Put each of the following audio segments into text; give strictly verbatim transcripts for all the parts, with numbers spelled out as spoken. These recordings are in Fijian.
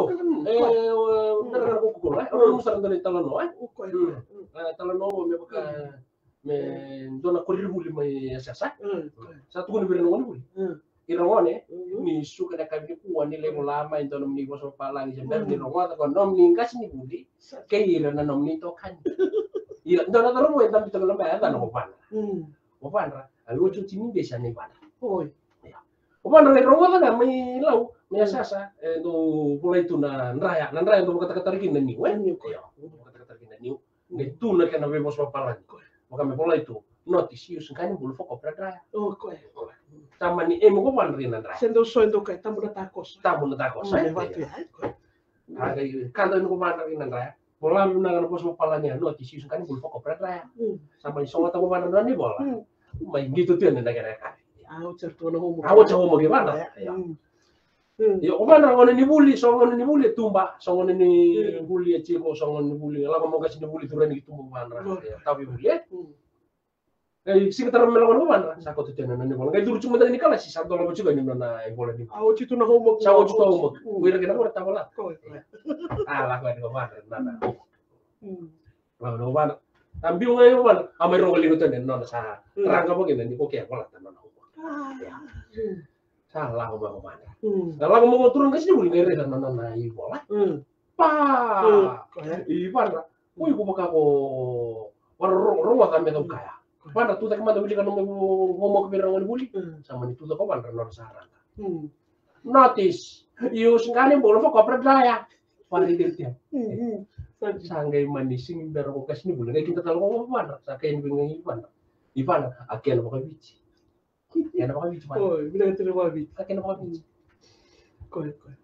E, o, na, na, na, ko, ko, ko, e, o, na, na, sara dua na italanoa, e? O, ko, e, ko, e. Mm. A, talanoa me vaka, me dua na koririvuli mai Yasayasa. Mm, ko, e. Sa tukuna vei ira na gonevuli. Mm. Ira gone, mm, ni suka na yakavi nikua ni lai vola mai dua nomuni vosa papalagi se bera ni rogoca ko nomuni qasenivuli kei ira na nomuni itokani. Ia, dua na cauravou e dabe toka e loma ya, e yacana ko Vadra. Mm. Ko Vadra, a otioti ni bese a nei Vadra. Oi. Ia. Ko Vadra lai rogoca ga mai Lau, mai Yasayasa, e dau volai tu na draya, na draya dau vakatakatara kina na niu, e? Na niu, ko. Ia, dau vakatakatara kina na niu. Qai tu na kena veivosa papalagi. Vaka me volai tu, notice, use qanibulu for copra dryer. O, ko e. Sa mani aim ko Vadra kina dryer. Se dau so e dau kaya, tabu na takoso. Tabu na takoso, e? Me vatu ya, e? Ko e. A qai kada ni ko Vadra kina dryer. Vola vinaka na vosa papalagi ya, notice, use qanibulu for copra dryer. Mm. Sa mani sogota ko Vadra na nona ivola. Mm. Mai qito tu yani na kena yakavi. A, oti tu na homework. A, oti homework i Vadra. Ia. Mm. Mm. Io, ko Vadra gone ni vuli, so gone ni vuli e tuba, so gone ni vuli e tiko, so gone ni vuli, lako mai qasenivuli, curu yani ki tuba ko Vadra. Io, tavi vuli, e? Mm. E, siga tara me lako ko Vadra, sa koto tu na nona ivola. Qai curu tiko mada ni kalasi, sa dolava tiko yani na nona ivola ni. A, oti tu na homework. Sa oti tu na homework. Mm. Ko ira kina qori tavala. Ko, ko. A, lako yani ko Vadra, na, na. Mm. Lako yani ko Vadra. A biu ga yani ko Vadra. A mai rogo liga tu yani na nona sa. Mm. Ra qai vaka kina ni ko ke volata na nona homework. A. Ia. Mm. Sa lako mai ko Vadra. Mm. Sa lako mai ko turaga qasenivuli qai raica na nona ivola. Mm. Pa! Mm. I Vadra. Ko iko vaka ko vara ro-, rogoca me cau kaya. Vadra, tucake mada, wilika nomu homework vei ira na gonevuli. Mm. Sa mani tucake ko Vadra na nona sarava. Mm. Notice, use qanibulu for copra dryer. Vadra i dei tu. Mm, mm. Sa qai mani sega ni bera ko qasenivuli. Qai kida tale ko Vadra. Sa kaya vei Vadra. I Vadra, a kena vakaviti. Kena vakaviti, Vadra. Oi, vinaka tu na vakaviti. A kena vakaviti. Ko e, ko e.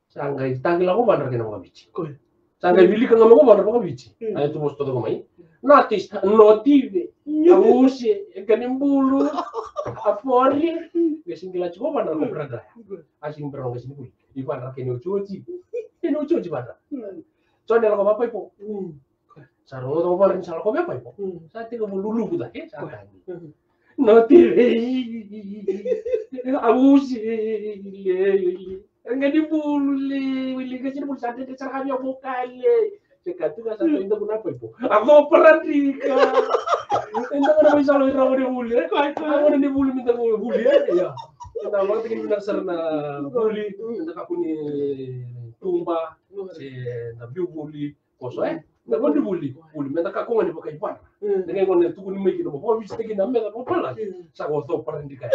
Sa qai tagila ko Vadra kena vakaviti. Ko e. Sa qai wilika ga mai ko Vadra vakaviti. Mm. A yaco vosa toka mai. Notice, noti vei. Io. A use, e qanibulu, a fori. Qai sega ni kila tiko ko Vadra na copra dryer. Ko e. A sega ni bera na qasenivuli. I Vadra kena otioti. Kena otioti Vadra. Mm. So ni lako vapaipo. Mm. Sa rogoca ko Vadra ni sa lako vapaipo. Mm. Sa tekivu luluvu cake, sa tagi. Mm. Noti vei. A use, le, le. Qanibulu, le, le. Qasenivuli sa dredre sara ka via vokale. Se ka tu ga sa toka i daku na paipo. A copra dryer. E daku na mai salo i ra gonevuli, e? Ko e, ko e. A gonevuli me daku vuli, e? Ia. Eda vakatekivu vinaka sara na vuli, eda kakua ni tuba, se na biu vuli. Koso, e? Na gonevuli, vuli, me da kakua ga ni vakaivana. Mm. Na qai gone tukuni mai kina, mo vakavititaki na meca, mo pala. Mm. Sa ko copra dryer.